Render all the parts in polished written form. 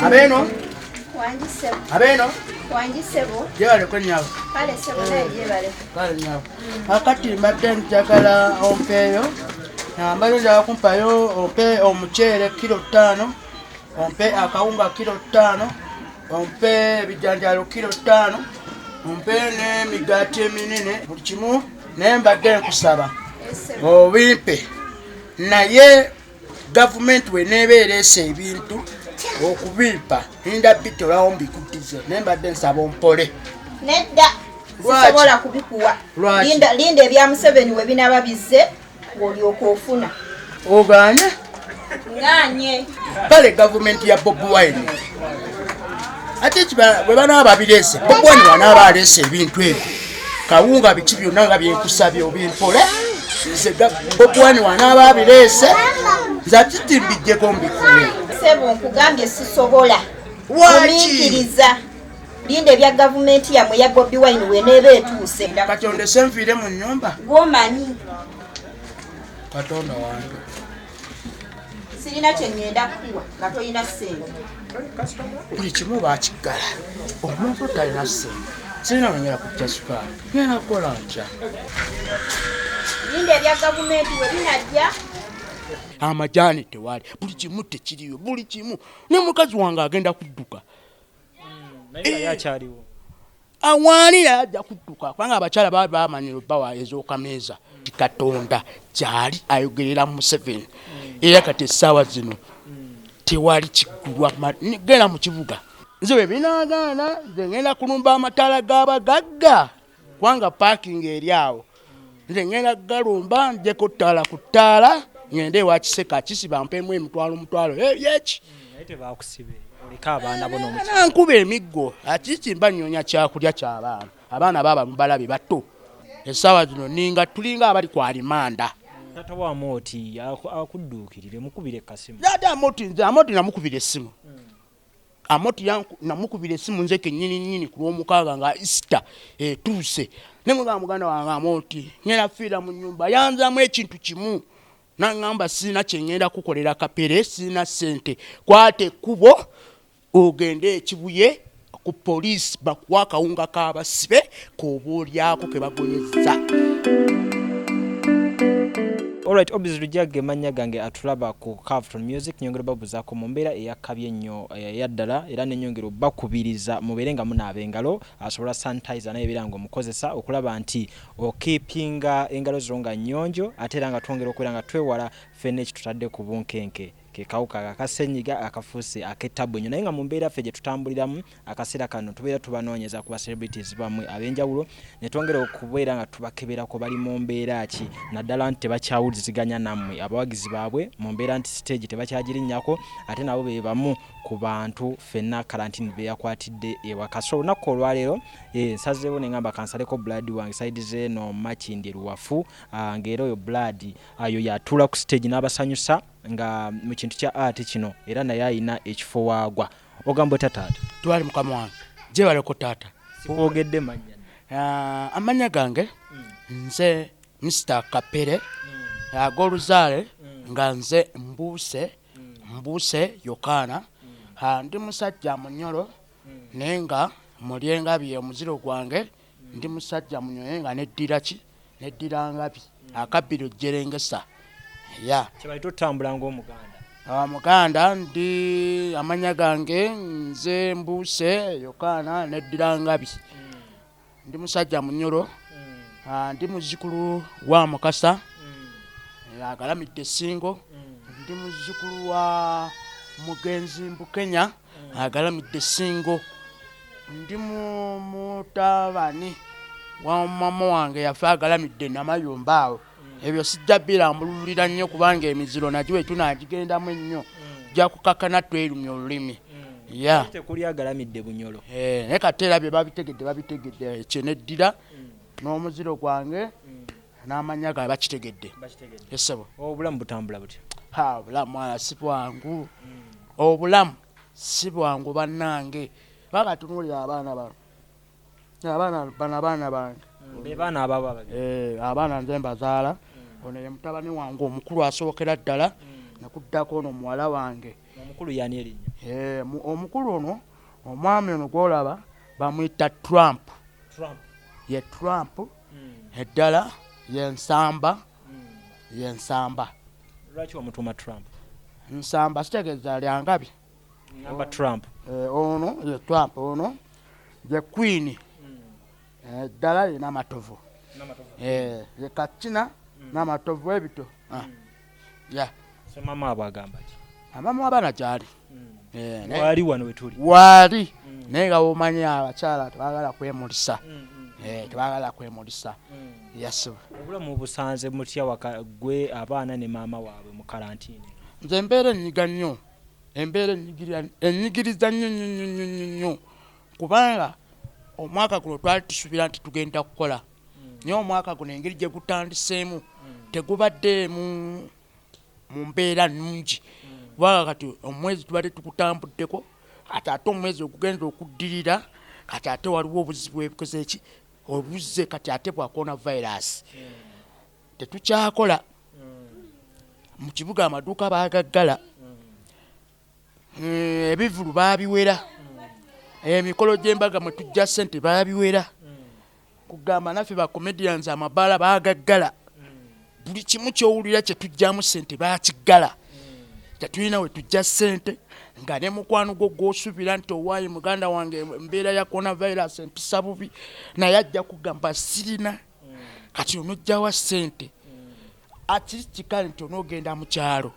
Abeeno. Wangi ssebo. Abeeno. Wangi ssebo. Gyebaleko nnyabo. Kale ssebo naye gyebale. Kale nnyabo. Akati mbadde njagala ompeeyo. Mbadde njagala kumpayo ompe omuceere kilo 5, ompe akawunga kilo 5, ompe ebijanjaalo kilo 5, ompe n'emigaati eminene, buli kimu. Naye mbadde nkusaba obimpe, naye gavumenti weneeba ereese ebintu okubimpa ninda bitolawo mbikuddize, naye mbadde nsaba ompole. Nedda. Lwaki? Sisobola kubikuwa. Lwaki? Linda, linda ebya Museveni we binaaba bizze ng'olyoka ofuna. Ogaanye? Ŋŋaanye. Kale gavumenti ya Bobi Wine ate bwe banaaba babireese, Bobi Wine banaaba aleese ebintu ebyo, kawunga biki byonna nga byenkusabye, obimpole. Nze Bobi Wine wanaaba abireese, nze ate mbijjeko mbikuwe. Ssebo, nkugambye sisobola. Lwaki? Gumiikiriza. Linda ebya gavumenti yammwe ya Bobi Wine weneeba etuuse. Kati ondese nfiire mu nnyumba? Gwomanyi. Katonda wange. Sirina kye ŋŋenda kukuwa nga tolina ssente. Buli kimu bakiggala, omuntu talina ssente, sirina wengera kujja sukaali, ngenda kukola ntya? Linda ebya gavumenti we binajja. Amajaani tewali, buli kimu tekiriyo, buli kimu, ne mukazi wange agenda kudduka. Naye nga yakyaliwo. Awaali naye ajja kudduka kubanga abakyala baba bamanyira obbawa ez'okameeza. Katonda gyali ayogerera Museveni, era kati essaawa zino tewali kigulwa. Genda mu kibuga, nze bwe binaagaana nze ngenda kulumba amataala g'abagagga kubanga parking eri awo. Nze ngenda kugalumba, njeko ttaala ku ttaala, ngende ewa Kiseka kisiba mpemu emitwalo mutwalo yeki. Naye tebakusibe oleka abaana bo n'omukyala? Nkuba emiggo akiki, mba nnyonya kyakulya ky'abaana. Abaana baaba mubalabe bato essaawa zino ninga tulinga abali ku alimanda. Taata wa Amooti akudduukirire, mukubire kasimu. Ate Amoti, nze Amoti namukubira essimu. Amoti namukubira essimu nze kennyini nnyini ku Lwomukaaga nga Easter etuuse, ne mugamba, "Muganda wange Amoti, ngenda fiira mu nnyumba." Yanzamu ekintu kimu, naŋŋamba, "Sirina kye ŋŋenda kukolera Kapere, sirina ssente. Kwata ekkubo ogende Ekibuye ku poliisi bakuwa akawunga k'abasibe k'oba olyako ke bagoyezza." Alright, Obis Lujage mannya gange, atulaba ku Cavton Music. Nyongera babuzaako mu mbeera eyakabye ennyo eyaddala, era nenyongera obakubiriza mubeere nga munaaba engalo, asobola sanitizer naye beera nga omukozesa okulaba nti okeepinga engalo zo nga nnyonjo. Ate era nga twongera okubeera nga twewala ffenna ekitutadde ku bunkenke, ke kawuka akasenyiga akafuuse ak'ettabu ennyo. Naye nga mu mbeera ffe gye tutambuliramu akaseera kano, tubeera tubanoonyeza ku ba celebrities bammwe ab'enjawulo, ne twongera okubeera nga tubakeberako bali mu mbeera ki, naddala nti tebakyawuliziganya nammwe abawagizi baabwe, mu mbeera nti stage tebakyagirinnyako, ate nabo be bamu ku bantu ffenna karantini beyakwatidde ewaka. So olunaku olwaleero nsazeewo ne ngamba kansaleko blood wange side zeeno Makindye Luwafu, ng'era oyo blood ayo yatuula ku stage n'abasanyusa nga mu kintu kya art kino, era naye ayina ekifo waagwa. Ogamba otya taata? Twali mukama wange, gyebaleko taata. Sikwogedde mannya. Amannya gange nze Mr Kapere, ag'oluzaale nga nze Mbuuse, Mbuuse Yokaana. Ndi musajja Munyolo naye nga mulyengabi omuziro gwange. Ndi musajja Munyolo nga neddira ki? Neddira ngabi, akabbiro jjerengesa ya. Kyebaita otambula ng'Omuganda. Muganda ndi. Amanya gange nze Mbuuse Yokaana, neddira ngabi, ndi musajja Munyolo. Ndi muzzukulu wa Mukasa agalamidde Essingo, ndi muzzukulu wa mugenzi Mbukenya agalamidde Essingo, ndi mutabani wa mama wange yafe agalamidde Namayumba awo. Ebyo sijja birambululira nnyo kubanga emiziro nagyo wetunagigendamu ennyo jja kukakana twerumya olulimi ya. Tekuli agalamidde Bunyolo. Naye kati era bye babitegedde, babitegedde ekyo neddira n'omuziro gwange n'amanya gawe bakitegedde, esebo. Obulamu butambula butya? Ha, obulamu mwana si bwangu, obulamu si bwangu bannange. Bakatunuulira abaana bano, abaana bano, abaana bange. Be baana ababo ababiri? Abaana nze mbazaala. Ono ye mutabani wange omukulu asookera ddala, nekuddako ono muwala wange. Omukulu yani erinnya? Omukulu ono, omwami ono gwolaba bamuyita Trump. Trump. Ye Trump. Eddala yensamba. Yensamba. Lwaki wamutuuma Trump? Nsamba kitegeeza lyangabi. Ngamba Trump. Ono ye Trump, ono ye Queen. Eddala ye Namatovu. Ye Kakina n'amatovu ebito. Ya. So mama abo agamba ki? Amama w'abaana gyali. Wali wano wetuli. Waali. Naye nga womanyi abakyala tebaagala kwemulisa. Tebaagala kwemulisa. Yes. Obulamu busanze mutya waka gwe abaana ne maama waabwe mu kalantiini? Nze embeera ennyiga nnyo. Embeera ennyigiriza nnyo nnyo nnyo nnyo nnyo nnyo. Kubanga omwaka guno twali tusuubira nti tugenda kukola. Naye omwaka guno engeri gye gutandiseemu tegubadde mu mbeera nnungi. Kubanga kati omwezi tubadde tugutambuddeko, kati ate omwezi ogugenda okuddirira, kati ate waliwo obuzibu ebukoze ki obuzze, kati ate bwa coronavirus. Tetukyakola. Mu kibuga amaduuka baagaggala. Ebivvulu baabiwera. Emikolo gy'embaga mwe tujja ssente baabiwera. Kugamba naffe ba comedians amabaala baagaggala. Buli kimu ky'owulira kye tujjamu ssente baakiggala. Tetulina we tujja ssente, nga ne mukwano gwo gw'osuubira nti owaaye muganda wange embeera ya coronavirus empisa bubi, naye ajja kugamba sirina. Kati onojjawa ssente? Akiri kikale nti onoogenda mu kyalo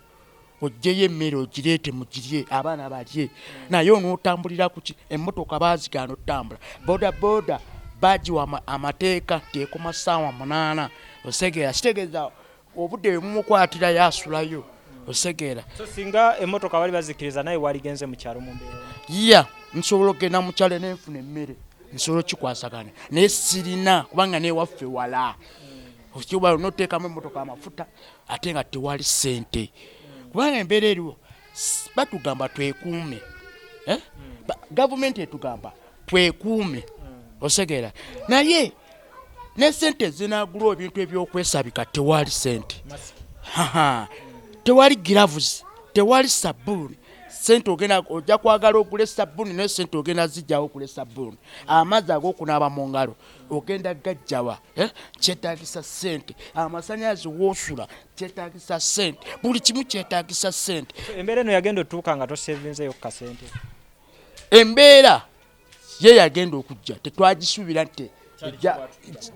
oggyeyo emmere ogireete mugirye abaana balye, naye onootambulira ku ki? Emmotoka baazigaana ottambula, boda boda baagiwa amateeka nti ekoma ssaawa 8. Osegeera, kitegeeza obudde bwe mumukwatirayo asulayo. Osegeera. So singa emmotoka bali bazikiriza naye waligenze mu kyalo mu mbeera? Ya, nsobola okugenda mu kyalo nenfuna emmere, nsobola okikwasaganya, naye sirina kubanga n'ewaffe wala. Okiba onoteekamu emmotoka amafuta ate nga tewali ssente. Kubanga embeera eriwo batugamba twekuume. Gavumenti etugamba twekuume. Osegeera. Naye ne ssente zinaagula ebintu ebyokwesabika tewali ssente. Tewali gloves, tewali sabbuuni. Ssente ogenda ojja kwagala ogule sabbuuni, naye ssente ogenda zijjawo okule sabbuuni. Amazzi ag'okunaaba mu ngalo ogenda gajjawa, kyetaagisa ssente. Amasannyalaze w'osula kyetaagisa ssente. Buli kimu kyetaagisa ssente. Embeera eno yagenda otuuka nga tosevinzeeyo ku kasente? Embeera ye yagenda okujja tetwagisuubira nti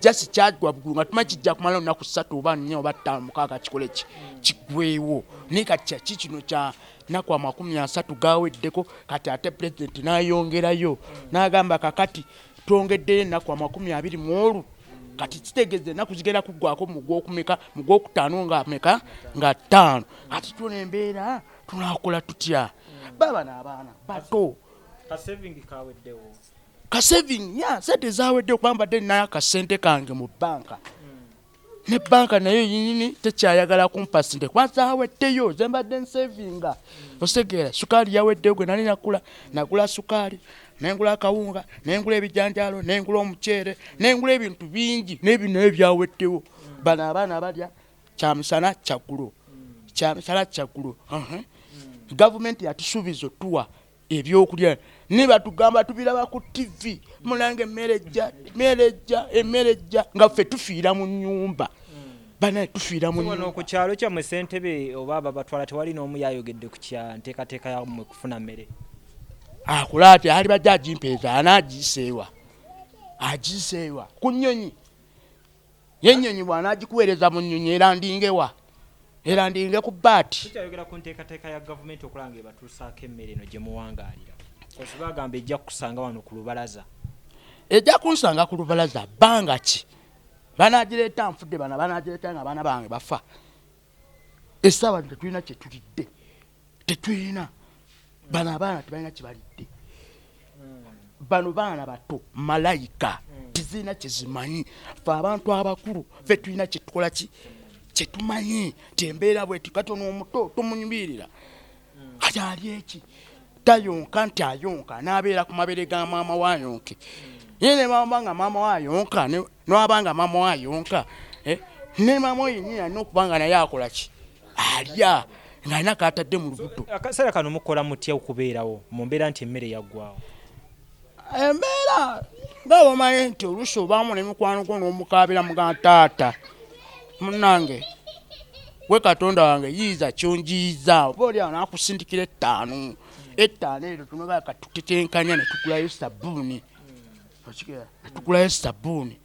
just kyagwa bugulu nga tumanyi kijja kumala olunaku 3 oba 4 oba 5 6 kikole ki kiggweewo. Naye kati ki kino kya nnaku 30 gaweddeko, kati ate pulezidenti n'ayongerayo n'agamba kakati twongeddeyo ennaku 20 kati kitegeeza ennaku zigenda kuggwako mu gw'okumeka, mu gw'okutaano nga meka nga 5. Kati tuna embeera tunaakola tutya? Baba n'abaana bato. Kasaving kaweddewo. Kasaving, ya sente zaweddewo kuba mbadde ninayo akasente kange mu bbanka. Ne bbanka nayo yennyini tekyayagala kumpa ssente kuba zaweddeyo ze mbadde nsevinga. Osegeera, sukaali yaweddeyo gwe nali nagula sukaali, nengula akawunga, nengula ebijanjaalo, nengula omuceere, nengula ebintu bingi, n'ebyo nayo byaweddewo. Bano abaana balya kyamisana kyaggulo, kyamisana kyaggulo. Gavumenti yatusuubiza otuwa ebyokulya ne batugamba tubiraba ku TV, mulange emmere ejja, emmere ejja, emmere ejja, nga ffe tufiira mu nnyumba. Banaye tufiira mu nnyumba. Ku kyalo kyammwe ssentebe oba ababatwala tewali n'omu yayogedde ku kya nteekateeka yammwe kufuna mmere? Akola atya? Ali bajja agimpeeza, anaagiyiseewa? Agiyiseewa ku nnyonyi. Ye ennyonyi bw'anaagikuweereza mu nnyonyi era ndingewa? Era ndinge ku bbaati. Tukyayogera ku nteekateeka ya gavumenti okulaba ng'ebatuusaako emmere eno gye muwangaalira. Kozi bagamba ejja kukusanga wano ku lubalaza. Ejja kunsanga ku lubalaza bbanga ki? Banaagireeta nfudde, bano banaagireeta nga abaana bange bafa. Essaawa tetulina kye tulidde, tetulina. Bano abaana tebalina kye balidde. Bano baana bato malayika tezirina kye zimanyi. Ffe abantu abakulu ffe tulina kye tukola ki kye tumanyi nti embeera bweti. Kati ono omuto tumunyumirira kati ali eki tayonka nti ayonka n'abeera ku mabeere ga maama we ayonke. Ye ne bw'aba nga maama we ayonka, n'aba nga maama we ayonka, ne maama we yennyini alina okuba nga naye akola ki alya. Ng'alina k'atadde mu lubuto. Akaseera kano mukola mutya okubeerawo mu mbeera nti emmere yaggwawo? Embeera nga bwomanyi nti oluusi obaamu ne mukwano gwo n'omukaabira mugamba, taata munnange gwe Katonda wange yiiza ky'onjiiza, oba oli awo n'akusindikira 5 eryo tunoga katutetenkanya ne tugulayo sabbuuni. Okitegeera? Ne tugulayo sabbuuni.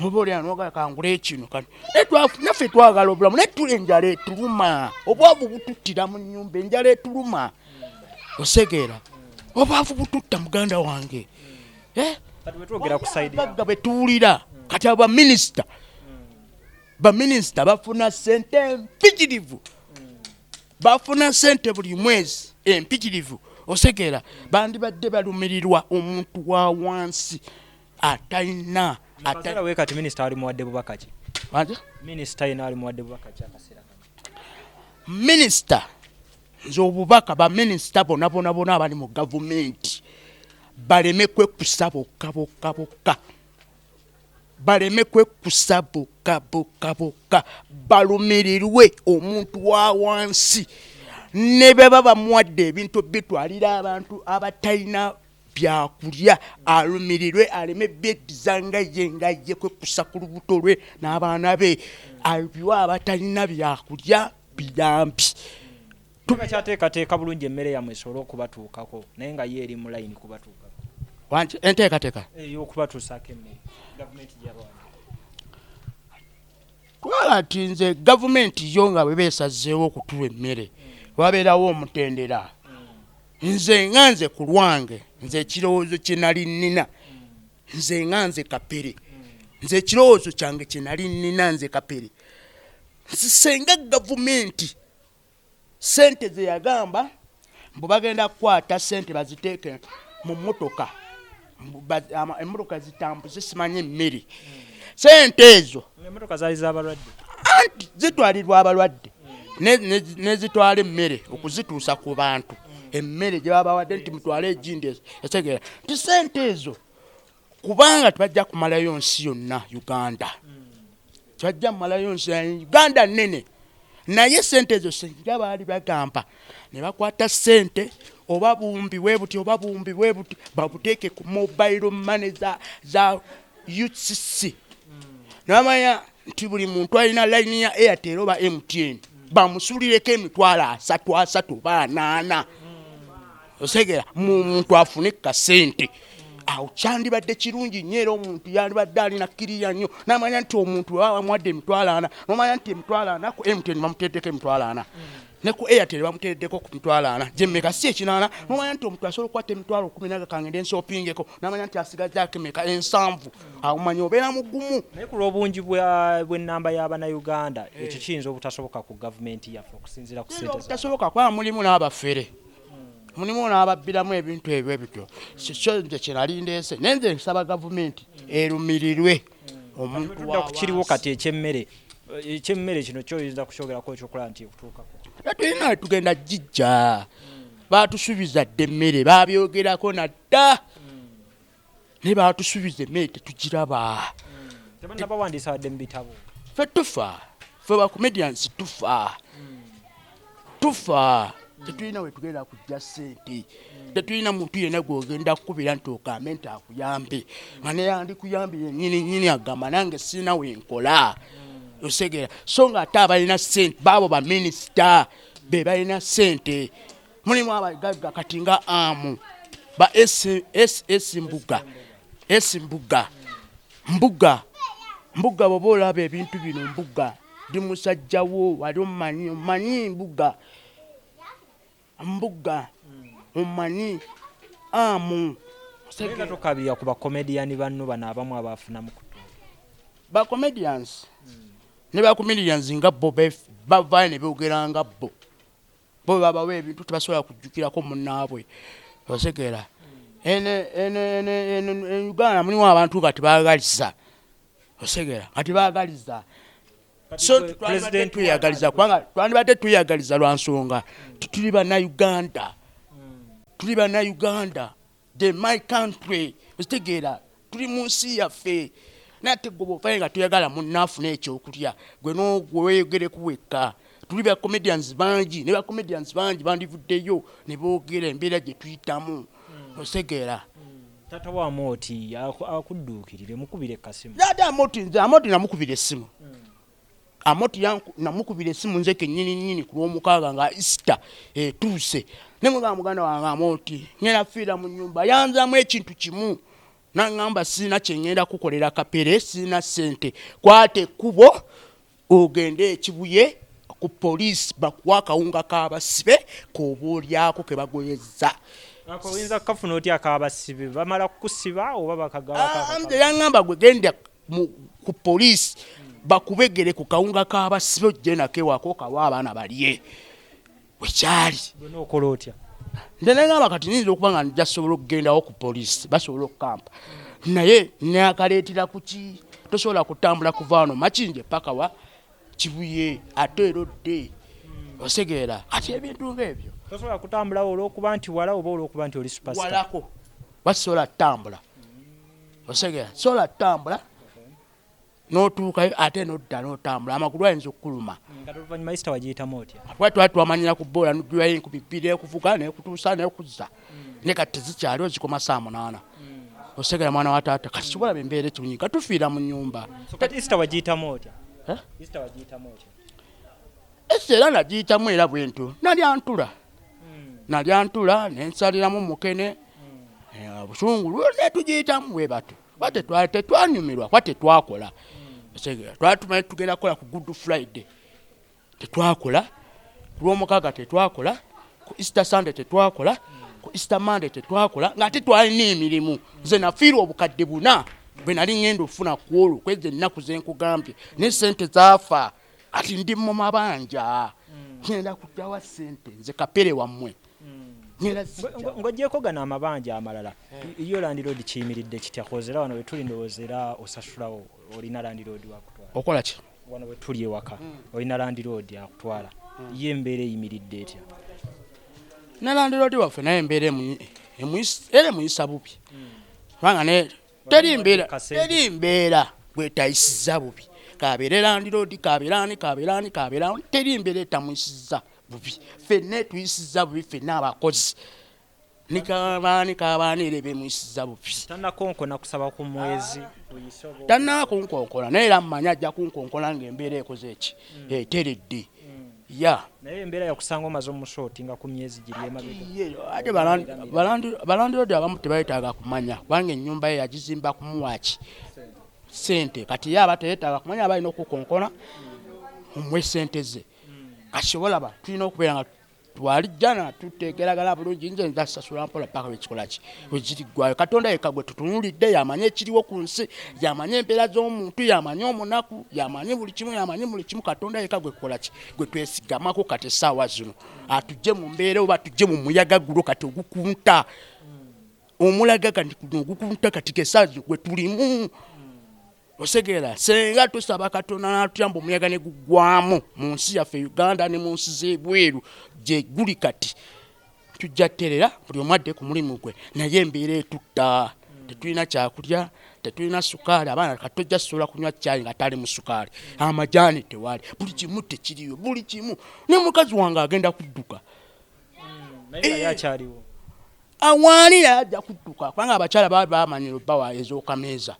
Oba oli awo n'ogamba kangule kino, kano. Naye naffe twagala obulamu, naye tuli enjala etuluma. Obwavu bututtira mu nnyumba, enjala etuluma. Osegeera? Obwavu bututta muganda wange. Kati bwe twogera ku side ya- Abagagga bwe tuwulira, kati abo baminisita bafuna ssente empitirivu. Bafuna ssente buli mwezi empitirivu. Osegeera? Bandibadde balumirirwa omuntu wa wansi atalina, Akaseera we kati minisita ali muwadde bubaka ki? Wanja? Minisita yenna ali muwadde bubaka ki akaseera kano? Minisita, nze obubaka baminisita bonna bonna bonna abali mu gavumenti baleme kwekusa bokka bokka bokka. Baleme kwekusa bokka bokka bokka, balumirirwe omuntu wa wansi. Ne bwe baba bamuwadde ebintu bitwalira abantu abatalina byakulya, alumirirwe aleme byeddiza nga ye nga ye kwekusa ku lubuto lwe n'abaana be, abiwe abatalina byakulya biyambi. Tubakyateekateeka bulungi emmere yammwe esobole okubatuukako, naye nga ye eri mu layini kubatuukako. Wangi, enteekateeka? Ey'okubatuusaako emmere gavumenti gy'abawadde. Kubanga nti nze gavumenti yo nga bwe beesazeewo okutuwa emmere, wabeerawo omutendera. Nze nga nze ku lwange, nze ekirowoozo kye nali nnina, nze nga nze Kapere, nze ekirowoozo kyange kye nali nnina nze Kapere, nsisenga gavumenti ssente ze yagamba mbu bagenda kukwata ssente baziteeke mu mmotoka, emmotoka zitambuze simanyi emmere. Ssente ezo Emmotoka zaali z'abalwadde. Anti zitwalirwa abalwadde ne zitwala emmere okuzituusa ku bantu. Emmere gye babawadde nti mutwale egindi ezo, etegeera nti ssente ezo kubanga tebajja kumalayo nsi yonna Uganda, tebajja kumalayo nsi Uganda nnene. Naye ssente ezo singa baali bagamba ne bakwata ssente oba buwumbi bwe buti oba buwumbi bwe buti babuteeke ku mobile money za UCC, ne bamanya nti buli muntu alina layini ya Airtel oba MTN bamusuulireko 30,000 30 oba 40, osegera mu muntu afune kasente awo kyandibadde kirungi nnyo. Era omuntu yandibadde alina kkiriya nnyo n'amanya nti omuntu bwe baba bamuwadde 40,000, nomanya nti 40,000 ku MTN bamuteereddeko 40,000, ne ku Airtel bamuteereddeko ku 40,000, gyemmeka si 80, nomanya nti omuntu asobola okukwata 10000 naga kangende nsopingeko, namanya nti asigazaako emeka, 70, awo manya obeera mugumu. Naye ku lw'obungi bw'ennamba y'Abannayuganda, ekyo kiyinza obutasoboka ku gavumenti yaffe okusinziira ku ssente zaabwe. Obutasoboka kubanga mulimu n'abafere, mulimu n'ababbiramu ebintu ebyo ebityo. Kyo nze kyenali ndeese, naye nze nsaba gavumenti erumirirwe omuntu Tudda wa ku kiriwo wansi. Kati ekyemmere kino kyoyinza kukyogerako ekyokulaba nti ekutuukako? Tetulina tugenda gijja, batusuubiza dda emmere, babyogerako nadda, naye batusuubiza emmere tetugiraba. Tebannabawandiisa wadde mu bitabo. Ffe tufa, ffe ba comedians tufa, tufa, tetulina we tugenda kujja ssente, tetulina muntu yenna gwogenda kukubira nti ogambe nti akuyambe, nga neyandikuyambye yennyini nnyini agamba nange sirina wenkola, osegera. So nga ate abalina ssente baabo baminisita be balina ssente, mulimu abagagga kati nga amu ba SS Mbuga, S Mbuga, Mbuga, Mbuga, bwoba olaba ebintu bino, Mbuga ndi musajjawo, wali omumanyi, omanyi Mbuga, Mbuga omanyi amu. Naye nga tokabirira ku bakomediyani banno bano abamu abafunamu ku ttooke? Ba comedians ne ba comedians nga bo bavaayo ne boogera nga bo bo babawa ebintu tebasobola kujjukirako munnaabwe, otegeera. Ene Uganda mulimu abantu nga tebaagaliza, otegeera, nga tebaagaliza. So twandibadde tweyagaliza, kubanga twandibadde tweyagaliza lwa nsonga tituli Bannayuganda, tuli Bannayuganda, the my country, okitegeera, tuli mu nsi yaffe. Naye ate gwe bw'ovayo nga toyagala munnaafuna ekyokulya, gwe n'ogwe weeyogereku wekka. Tuli ba comedians bangi, ne ba comedians bangi bandivuddeyo ne boogera embeera gye tuyitamu. Osegeera? Taata wa Amooti akudduukirire, mukubire kasimu. Ate Amoti, nze Amoti namukubira essimu. Amoti namukubira essimu nze kennyini nnyini ku Lwomukaaga nga Easter etuuse, ne mugamba, "Muganda wange Amoti, ngenda fiira mu nnyumba." Yanzamu ekintu kimu, naŋŋamba, "Sirina kye ŋŋenda kukolera Kapere, sirina ssente. Kwata ekkubo ogende Ekibuye ku poliisi, bakuwa akawunga k'abasibe k'oba olyako ke bagoyezza." Ako oyinza kukafuna otya ak'abasibe? Bamala kukusiba oba bakagaba? Ah, nze yaŋŋamba, "Gwe genda ku poliisi bakubegere ku kawunga k'abasibe, ojje nako ewaka okawa abaana balye." Wekyali. Okola otya? Nze neŋŋamba, kati nyinza okuba nga nja sobola okugendawo ku poliisi, basobola okukampa, naye nakaleetera kuki? Tosobola kutambula kuva wano Makinje paka wa Kibuye, ate era odde. Osegeera? Kati ebintu ngaebyo. Tosobola kutambulawo olw'okuba nti wala oba olw'okuba nti oli superstar? Walako, basobola tutambula. Osegeera? Sobola tutambula n'otuukayo, ate nodda n'otambula, amagulu ayinza okukuluma. Kati oluvannyuma Easter wagiyitamu otya? Kuba twali twamanyira ku boola, nojjulayo 2000 ekuvuga nekutuusa nekuzza, naye kati tezikyaliwo, zikoma saa 8. Osegera, mwana wa taata? Kati kibalaba embeera ekibunyika, tufiira mu nyumba. So kati Easter wagiyitamu otya? Eh? Easter wagiyitamu otya? Esi era nagiyitamu era bwentyo, nalya ntula, nalya ntula nensaliramu mukene, obusungu, netugiyitamu bwe batyo. Kuba tetwanyumirwa, kuba tetwakola. Otegeera? Twali tumanyi tugenda kukola ku Good Friday, tetwakola. Ku Lwomukaaga tetwakola, ku Easter Sunday tetwakola, ku Easter Monday tetwakola, ng'ate twalina emirimu. Nze nafiirwa 4000 bwe nali ŋŋenda okufuna ku olwo kwezi ennaku zenkugambye, naye sente zaafa. Kati ndi mu mabanja, ŋŋenda kujjawa sente nze Kapere wammwe? Ŋŋenda zijja. Ng'oggyeko gano amabanja amalala, yo landlord kiyimiridde kitya? 'Cause era wano wetuli ndowooza era osasulawo, olina landlord wakutwala. Okola ki? Wano wetuli ewaka olina landlord akutwala, ye embeera eyimiridde etya? Ne landlord waffe naye embeera era emuyisa bubi, kubanga ne teri mbeera, Kasente. teri mbeera bwetayisiza bubi. Kabeere landlord, kabeere ani, kabeere ani, kabeere ani, teri mbeera etamuyisiza bubi. Ffenna etuyisiza bubi, ffenna abakozi, ne kabaani kabaani, era ebemuyisiza bubi. Tannakonkona kusaba ku mwezi guyise oba? Tannakunkonkola, naye era mmanyi ajja kunkonkola ng'embeera ekoze eki, eteredde ya. Naye embeera yakusanga omaze omusootinga ku myezi giri emabega. Ye, ate balandlord abamu tebayetaaga kumanya, kubanga ennyumba ye yagizimba kumuwaki sente. Kati ye aba teyetaaga kumanya, aba alina okukonkona omuwe sente ze. Kati olaba tulina okubeera nga twalijjana, tutegeragana bulungi. Nze nza sasula mpola paka wekikolaki wekiriggwayo. Katonda yekka gwe tutunulidde, yamanyi ekiriwo ku nsi, yamanyi embeera z'omuntu, yamanyi omunaku, yamanyi buli kimu, yamanyi buli kimu. Katonda yekka gwe kukolaki, gwe twesigamako. Kati essaawa zino atujje mu mbeera oba atujje mu muyaga gulo kati ogukunta, omulaga kati guno ogukunta kati kesaawa zino gwe tulimu. Osegeera? Senga tusaba Katonda n'atuyamba omuyaga ne guggwamu mu nsi yaffe Uganda ne mu nsi z'ebweru gye guli. Kati tujja terera, buli omu adde ku mulimu gwe, naye embeera etutta. Tetulina kyakulya, tetulina sukaali. Abaana kati tojja sobola kunywa caayi nga tali mu sukaali, amajaani tewali, buli kimu tekiriyo, buli kimu. Ne mukazi wange agenda kudduka. Naye nga yakyaliwo? Awaali, naye ajja kudduka, kubanga abakyala baba bamanyira obbawa ez'okameeza.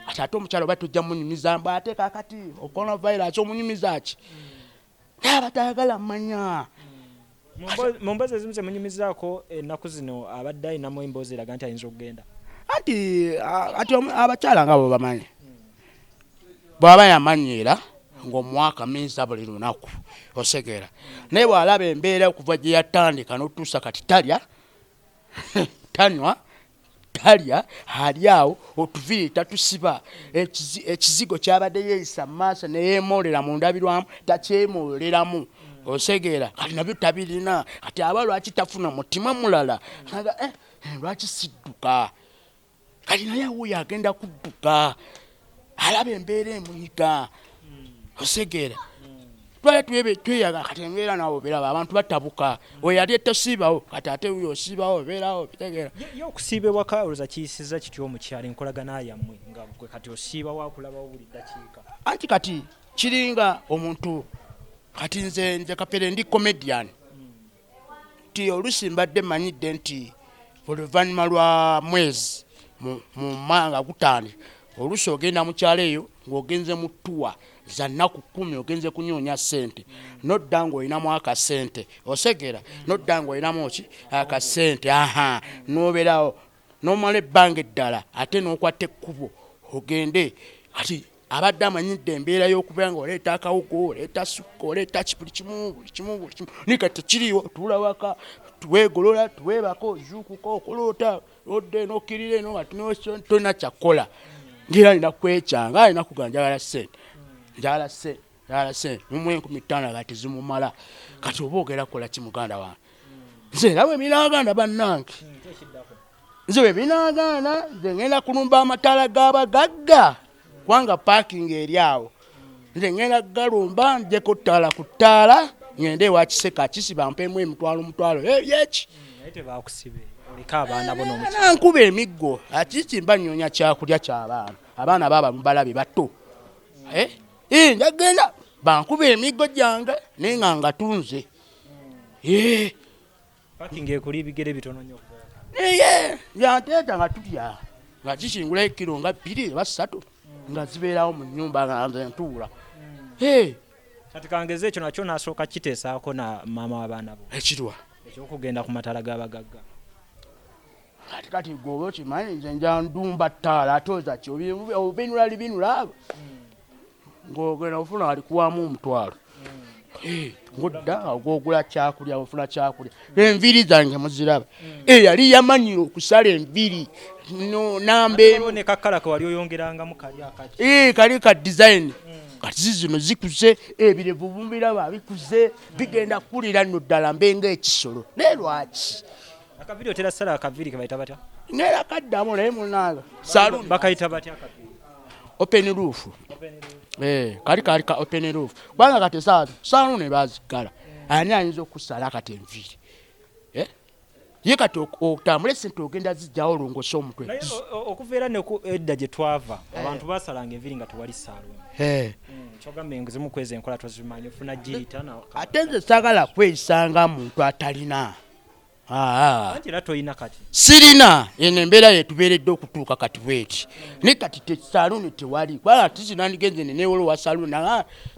Ati ate omukyala oba tojja munyumiza mbu ate kakati coronavirus omunyumiza ki? Naye abatayagala manya. Mu mboozi ezimu zemunyumizaako ennaku zino, abadde alinamu emboozi eraga nti ayinza okugenda. Anti ati abakyala nga bo bamanyi, bw'aba yamanyiira ng'omuwa akameeza buli lunaku, osegeera? Naye bw'alaba embeera okuva gye yatandika n'otuusa kati, talya, tanywa, talya, ali awo otuviiri tatusiba, ekizigo kyabadde yeeyisa mu maaso neyemoolera mu ndabirwamu takyemooleramu. Osegeera? Kati nabyo tabirina. Kati aba lwaki tafuna mutima mulala? Aga, "Eh, lwaki sidduka?" Kati naye awuyo agenda kudduka, alaba embeera emunyiga. Osegeera? Twali tweyaga, kati embeera naawe obiraba, abantu batabuka. Oyo yali tosiibawo, kati ate wuyo osiibawo, obeerawo, bitegeera? Ye okusiiba ewaka olowooza kiyisiza kitya omukyala enkolagana yammwe, nga gwe kati osiibawo, akulabawo buli ddakiika? Anti kati kiringa omuntu. Kati nze Kapere ndi comedian, nti oluusi mbadde manyidde nti oluvannyuma lwa mwezi mu manga gutaano, oluusi ogenda mu kyalo eyo ng'ogenze mu ttuwa za nnaku 10, ogenze kunyoonya ssente, nodda ng'olinamu akasente, osegera nodda ng'olinamu ki akasente, aha, n'obeerawo n'omala ebbanga eddala, ate n'okwata ekkubo ogende. Kati abadde amanyidde embeera y'okubeera ng'oleeta akawugo, oleeta sukka, oleeta ki, buli kimu, buli kimu, buli kimu, naye kati tekiriiwo. Tuula waka, tuweegolola, tuweebako, ozuukuka, okoloota, odda eno, okkirira eno, nga tolina kyakukola. Ngera alina kwekyanga, alina kugamba njagala ssente, njagala ssente, njagala ssente, mumuwa 5000 nga tezimumala. Kati oba ogenda kukola ki, muganda wange? Nze era bwe binaagaana, bannange, nze bwe binaagaana, nze ngenda kulumba amataala g'abagagga, kubanga parking eri awo. Nze ngenda kugalumba, njeko ttaala ku ttaala, ngende ewa Kiseka Kisi bampeemu emitwalo mutwalo yeki. Naye tebakusibe, oleka abaana bo n'omukyala? Nkuba emiggo akiki, mba nnyonya kyakulya ky'abaana. Abaana baaba mubalabe bato. Njagenda bankuba emiggo gyange, naye nga ngatunze. Parking ekuli ebigere bitono nnyo. Naye yanteeta nga tulya nga kikingulayo kiro nga 2 oba 3 nga zibeerawo mu nnyumba nga nze ntuula. Kati kangeze ekyo nakyo nasooka kiteesaako na maama w'abaana bo. Ekirwa? Ekyokugenda ku mataala g'abagagga. Kati gwe oba okimanyi, nze nja ndumba ttaala, ate oza ki obinula libinula ng'ogenda ofuna alikuwamu omutwalo, ng'odda ogwogula kyakulya, ofuna kyakulya. Enviiri zange muziraba, yali yamanyira okusala enviiri namba emu. Ne kakkala ke wali oyongerangamu kali akaki. Kali ka design. Kati zino zikuze, ebirevu bumubiraba bikuze, bigenda kukulira nno ddala mbe ng'ekisolo. Naye lwaki? Akaviiri otera sala akaviiri ke bayita batya? Neera kaddamu, naye munange saloon. Bakayita batya akaviiri? Open roof. Kali ka open roof, kubanga kati esaawa saloon ne baziggala. Ani ayinza okusala kati enviiri? Ye kati otambule sente ogenda zijjawo olongose omutwe. Naye okuva era ne edda gye twava, abantu basalanga enviiri nga tewali saloon. Kyogamba zimu kwezi enkola tozimanyi, ofuna giyita na Ate nze saagala kweyisanga muntu atalina. Anti era toyina kati. Sirina. Eno embeera yetubeeredde okutuuka kati bweti, naye kati saluuni tewali, kubanga tizinandigenze neneewola owa saluuni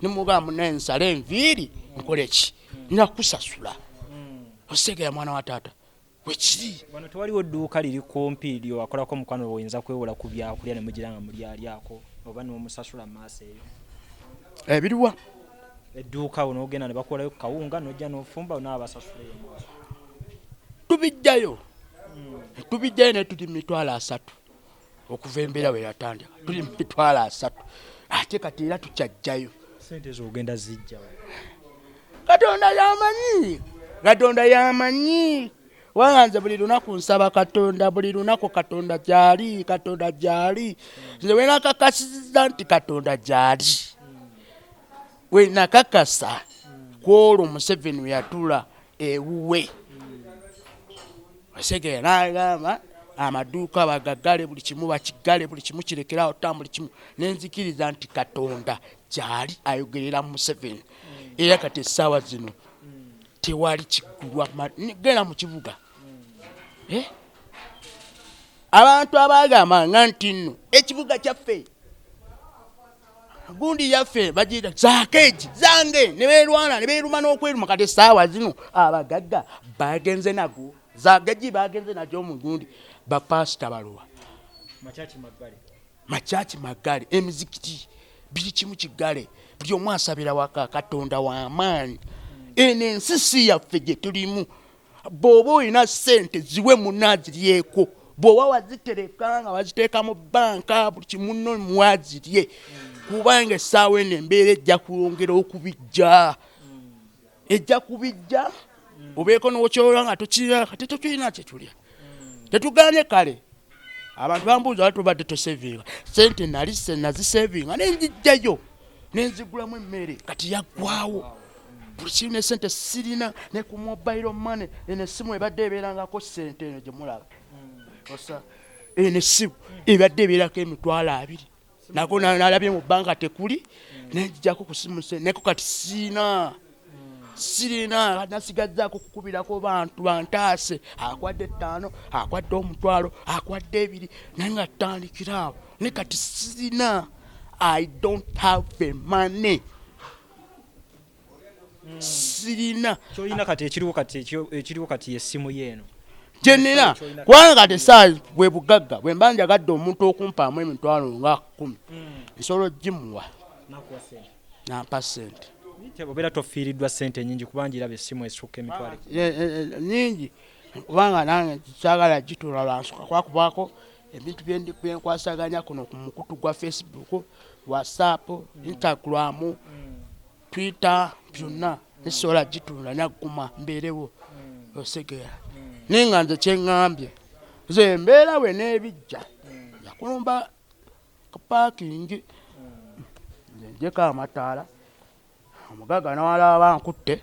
nemugamba munaye nsale enviiri nkole ki, nakusasula. Oseegera mwana wa taata wekiri. Wano tewaliwo dduuka liri kumpi lyowakolako omukwano oyinza kwewola ku byakulya ne mugira nga mulyalyako oba n'omusasula mu maaso eyo? Ebiriwa? Edduuka awo n'ogenda ne bakolayo ku kawunga n'ojja n'ofumba n'abasasula eyo mu maaso. Tubijjayo, tubijjayo, naye tuli 300,000 okuva embeera bwe yatandika, tuli mu 300,000, ate kati era tukyajjayo. Sente ezo ogenda zijja? Katonda yamanyi, Katonda yamanyi. Wanga nze buli lunaku nsaba Katonda, buli lunaku Katonda gyali, Katonda gyali. Nze wenakakasiza nti Katonda gyali, wenakakasa kwolwo Museveni we yatula ewuwe, osegera nagamba amaduuka bagaggale, buli kimu bakiggale, buli kimu kirekerawo tamu, buli kimu, nenzikiriza nti Katonda gyali ayogerera Museveni. Era kati essaawa zino tewali kigulwa. Genda mu kibuga, Abantu abagamba nga nti nno ekibuga kyaffe gundi yaffe bagiyita zakeegi zange, ne beerwana ne beeruma n'okweruma. Kati essaawa zino abagagga bagenze nago, zageji bagenze nagyo mu gundi. Bapasita baluwa? Makyaki maggale. Makyaki maggale, emizikiti biri kimu kiggale, buli omu asabira waka. Katonda w'amaanyi. Eno ensi si yaffe gye tulimu. Bw'oba olina ssente ziwe munaaziryeko, bw'oba wazitereka nga waziteeka mu banka, buli kimu nno muwazirye, kubanga essaawa eno embeera ejja kwongera okubijja, ejja kubijja, obeeko n'okyola nga tokirina. Kati tetulina kyetulya, tetuganye. Kale abantu bambuuza, wali tubadde tosevinga sente? Nali nazisevinga nenzijjayo nenzigulamu emmere, kati yaggwawo buli kimu, ne sente sirina ne ku mobile money. Eno essimu ebadde ebeerangako sente, eno gye mulaba osa, eno essimu ebadde ebeerako 20,000, nako nalabye mu banka tekuli, nenzijjako ku simu neko kati siina. Sirina, nasigazzaako kukubirako bantu bantaase. Akwadde 5, akwadde 10, akwadde 2, naye nga ttandikiraawo. Ne kati sirina, I don't have the money, sirina. Kyolina kati, ekiriwo kati, ekiriwo kati yessimu yeeno. Kyenina, kubanga kati saa bwe bugagga bwe mba njagadde omuntu okumpaamu emitwalo nga 10, nsobola ogimuwa nampa sente. Obeera tofiiriddwa sente nyingi, kubanga iraba essimu esukka emitwalo. Nyingi, kubanga nange kyagala gitula lwansuka kwakubako ebintu byenkwasaganya kuno ku mukutu gwa Facebook, WhatsApp, Instagram, Twitter, byonna nesobola gitunda nagguma mbeerewo, osegeera. Naye nga nze kyeŋŋambye, nze embeera bwe n'ebijja yakulumba parking, nze njeko amataala, omugagga nawalaba bankutte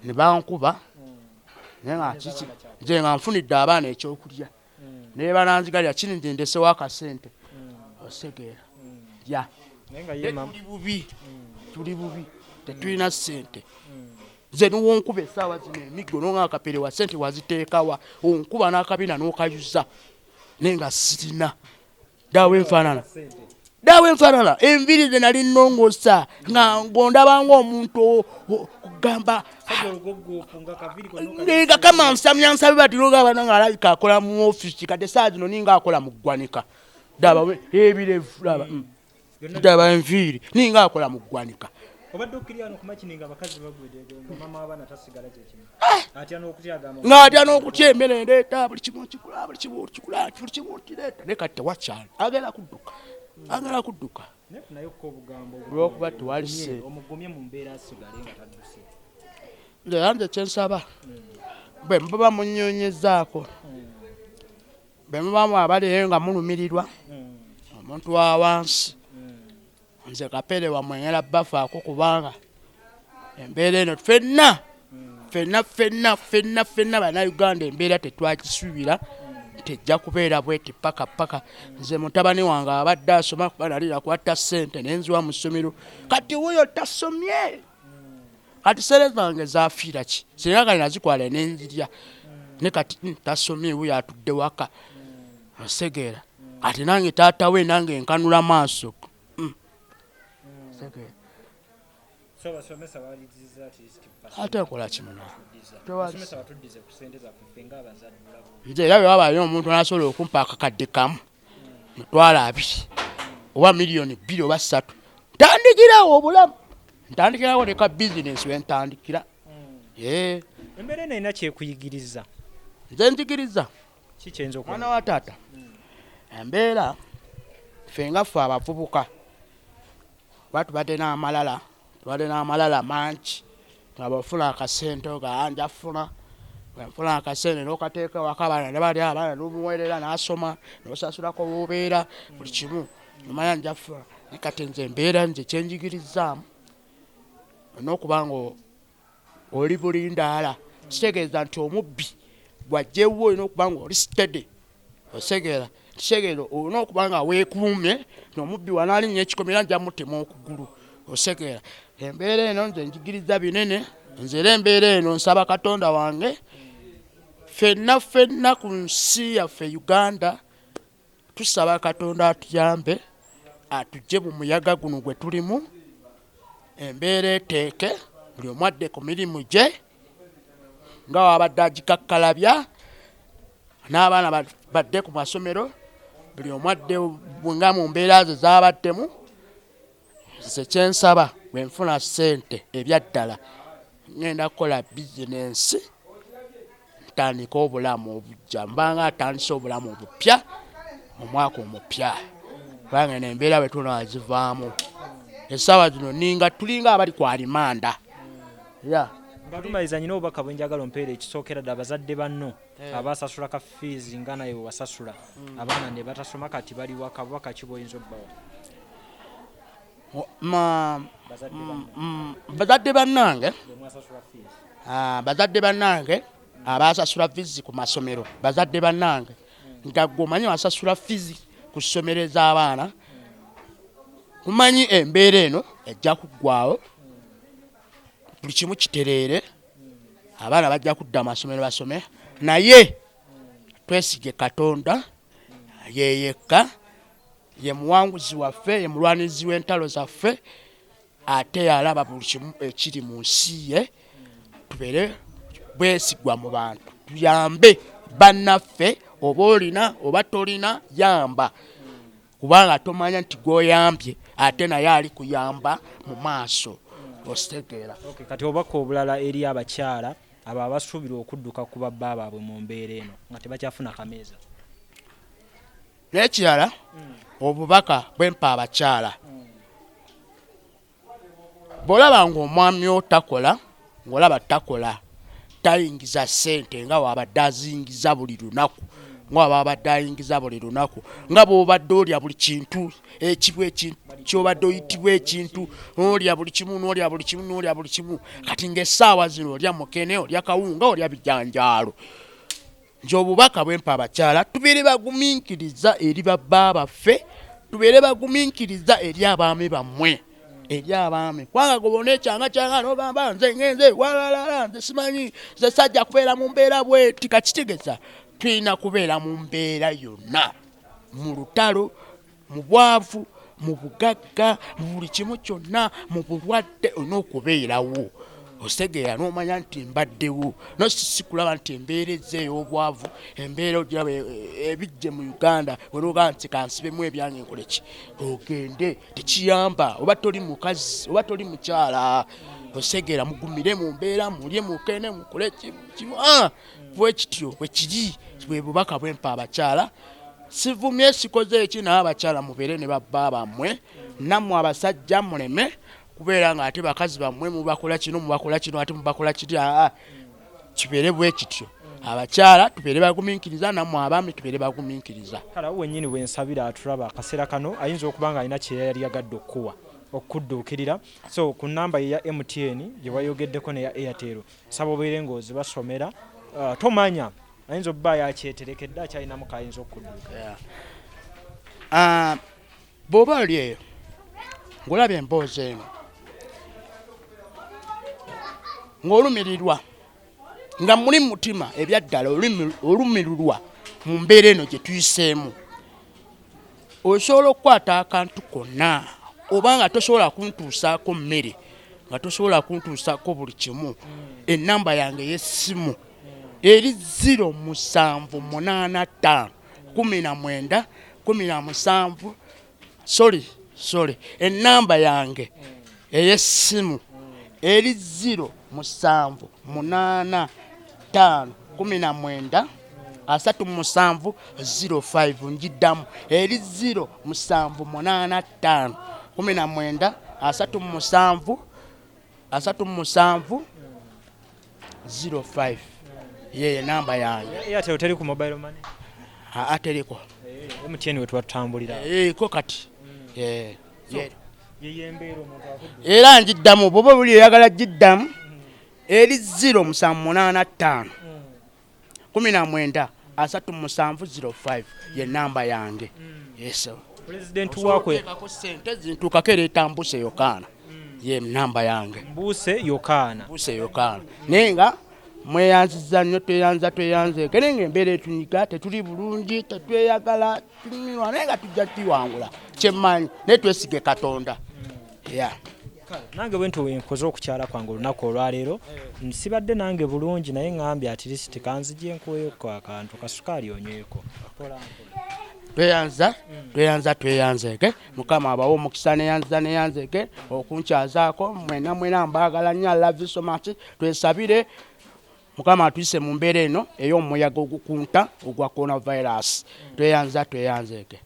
ne bankuba, naye nga kiki, nze nga nfunidde abaana ekyokulya naye bananzigalira kini, nze ndesewo akasente, osegeera ya. Naye nga ye tuli bubi, tuli bubi, tetulina ssente. Nze niwonkuba essaawa zino emiggo nonga akapere wa ssente waziteekawa, onkuba n'akabina n'okayuza, naye nga sirina. Daawo enfaanana, daawo enfaanana, enviiri ze nali nnongosa nga ngondabanga omuntu kugamba nga kama nsamya nsabe bati noga abana nga alabika akola mu ofisi. Kati essaawa zino ninga akola mu ggwanika. Daba ebirevu, laba, daba enviiri, ninga akola mu ggwanika. Obadde okkirya wano kumakini nga abakazi bagwedde, nga mama w'abaana tasigala kyekimu, atya n'okutya, agamba ng'atya n'okutya. Emmere ndeeta, buli kimu nkigula, buli kimu nkigula, buli kimu nkireeta, naye kati tewakyali, agenda kudduka, agenda kudduka. Naye naye ko obugambo. Olw'okuba tewali ssente. Omugumye mu mbeera asigale nga tadduse. Nze era nze kyensaba, bwe muba munyonyezaako, bwe mubamu abaliyo nga mulumirirwa omuntu wa wansi, nze Kapere wammwe ngenda bafaako, kubanga embeera eno ffenna ffenna ffenna ffenna ffenna Bannayuganda embeera tetwakisuubira tejja kubeera bweti paka paka. Nze mutabani wange abadde asoma, kuba nali nakwata ssente nenziwa mu ssomero, kati wuyo tasomye. Kati sente zange zafiira ki? Singa kale nazikwala nenzirya, ne kati tasomye, wuyo atudde waka, osegeera. Kati nange taata we nange nkanula maaso. Osegeera. So abasomesa baliziza at least. Ate nkola kimuna. Tewali. Abasomesa batuddize ku sente zaffe ffe ng'abazadde, olaba. Nze era bwe wabayo omuntu nasobola okumpa akakadde kamu, 20,000 oba 2 miliyoni oba 3, ntandikirawo obulamu, ntandikirawo ne ka bizinesi wentandikira. Eh, Embeera eno erina kyekuyigiriza? Nze njigiriza Ki kyeyinza okuba? Mwana wa taata, embeera ffe nga ffe abavubuka, kuba tubadde n'amalala, tubadde n'amalala mangi, nga bwofuna akasente oga nja funa, bwenfuna akasente n'okateeka ewaka, abaana ne balya, abaana n'omuweerera n'asoma, n'osasulako wobeera, buli kimu omanya nja funa. Naye kati nze embeera nze kyenjigirizaamu n'okuba nga oli bulindaala, kitegeeza nti omubbi bw'ajja ewuwo olina okuba nga oli steady, osegeera. Kitegeeza olina okuba nga weekuumye nomubbi wanaalinnya ekikomera nja mutema okugulu, osegeera. Embeera eno nze njigiriza binene. Nze era embeera eno nsaba Katonda wange, ffenna ffenna ku nsi yaffe Uganda, tusaba Katonda atuyambe, atujje mu muyaga guno gwe tulimu, embeera eteeke, buli omu adde ku mirimu gye nga wabadde agikakkalabya, n'abaana badde ku masomero, buli omu adde nga mu mbeera ze zabaddemu. Nze kyensaba, bwe nfuna ssente ebyaddala, ngenda kukola bizinensi, ntandike obulamu obujja, mbanga atandise obulamu obupya omwaka omupya, kubanga eno embeera bwe tunazivaamu essaawa zino ninga tulinga abali ku alimanda ya. Nga tumaliza, nyina obubaka bwenjagala ompeera. Ekisookera ddala, abazadde banno abasasula ka fees nga naye wewasasula, abaana ne batasoma, kati bali waka, bubaka ki bwoyinza obbawa? Bazadde banno. Bazadde bannange. Bemwasasula fees. Ah, bazadde bannange abasasula fees ku masomero, bazadde bannange, nga gwe omanyi wasasula fees ku ssomero ez'abaana, kumanyi embeera eno ejja kuggwawo. Buli kimu kitereere, abaana bajja kudda amasomero basome, naye twesige Katonda yeyekka, ye muwanguzi waffe, ye mulwanirizi w'entalo zaffe, ate yalaba buli kimu ekiri mu nsi ye. Tubeere bwesigwa mu bantu, tuyambe bannaffe, oba olina oba tolina, yamba, kubanga tomanya nti gwoyambye ate naye ali kuyamba mu maaso, ositegeera? Okay, kati obubaka obulala eri abakyala abo abasuubirwa okudduka ku babba baabwe mu mbeera eno nga tebakyafuna kameeza? N'ekirala, obubaka bwempa abakyala, bw'olaba ng'omwami wo takola, ng'olaba takola, tayingiza ssente nga wabadde aziyingiza buli lunaku, nga waba abadde ayingiza buli lunaku, nga bw'obadde olya buli kintu ekibwa ekintu kyobadde oyitibwa ekintu, n'olya buli kimu, n'olya buli kimu, n'olya buli kimu, kati ng'essaawa zino olya mukene, olya kawunga, olya bijanjaalo. Nti obubaka bwempa abakyala, tubeere bagumiikiriza eri babba baffe, tubeere bagumiikiriza eri abaami bammwe, eri abaami, kubanga gobona ekyanga kyanga nogamba nze ngenze walalala, nze simanyi, nze sajja kubeera mu mbeera bweti. Kakitegeza tulina kubeera mu mbeera yonna, mu lutalo, mu bwavu, mu bugagga, mu buli kimu kyonna, mu bulwadde, olina okubeerawo, ositegeera, n'omanya nti mbaddewo. No si kulaba nti embeera ezze ey'obwavu, embeera ogiraba ebijje mu Uganda, wenogaa nti kansibemu ebyange nkole ki, ogende, tekiyamba. Oba toli mukazi oba toli mukyala, ositegeera, mugumire mu mbeera, mulye mukene, mukole kimu bwe kityo bwe kiri. Bwe bubaka bwempa abakyala. Sivumye, sikoze eki, naye abakyala mubeere ne babba bammwe, nammwe abasajja muleme kubeera nga ate bakazi bammwe mubakola kino, mubakola kino, ate mubakola kiri. Aa, kibeere bwe kityo. Abakyala tubeere bagumiikiriza, nammwe abaami tubeere bagumiikiriza. Kale awo wennyini wensabira atulaba akaseera kano ayinza okuba nga alina kye yali yagadde okukuwa, okukudduukirira. So ku namba ye ya MTN gye wayogeddeko neya Airtel, saba obeere ng'ozibasomera. Tomanya, ayinza okuba yakyeterekedde, akyalinamu kayinza okukudduukirira. Bw'oba oli eyo ng'olaba emboozi eno ng'olumirirwa nga muli mutima ebyaddala olumirirwa mu mbeera eno gye tuyiseemu, osobola okukwata akantu konna, oba nga tosobola kuntuusaako mmere, nga tosobola kuntuusaako buli kimu, ennamba yange ey'essimu eri 0785 19 17, sorry, sorry, ennamba yange ey'essimu eri 0785 19 37 05. Njiddamu, eri 0785 19 37 37 05, yeyo enamba yange. Airtel teri ku mobile money? Aa, teriko. MTN we tubatambulira. Ko kati. Yeyo embeera omuntu akuddu. Era njiddamu, bwoba buli oyagala giddamu, eri 0785 19 37 05, ye namba yange, yes. Pulezidenti wakwe. Oteekako sente zintuukako, ereeta Mbuse Yokaana, ye namba yange. Mbuuse Yokaana. Mbuse Yokaana. Naye nga mweyanziza nnyo, tweyanza, tweyanzeeke, naye nga embeera etunyiga, tetuli bulungi, tetweyagala, tunyumirwa, naye nga tujja tuwangula, kyemmanyi, naye twesige Katonda, yeah. Nange bwe nti wenkoze okukyala kwange olunaku olwaleero, nsibadde nange bulungi, naye ŋŋambye at least kanzije nkuweeko akantu kasukaali onyweko. Mpola mpola. Tweyanza, tweyanza, tweyanzeeke. Mukama abawe omukisa. Neyanza, neyanzeeke okunkyazaako mwena mwena, mbaagala nnyo. I love you so much. Twesabire Mukama atuyise mu mbeera eno ey'omuyaga ogukunta ogwa coronavirus. Tweyanza, tweyanzeeke.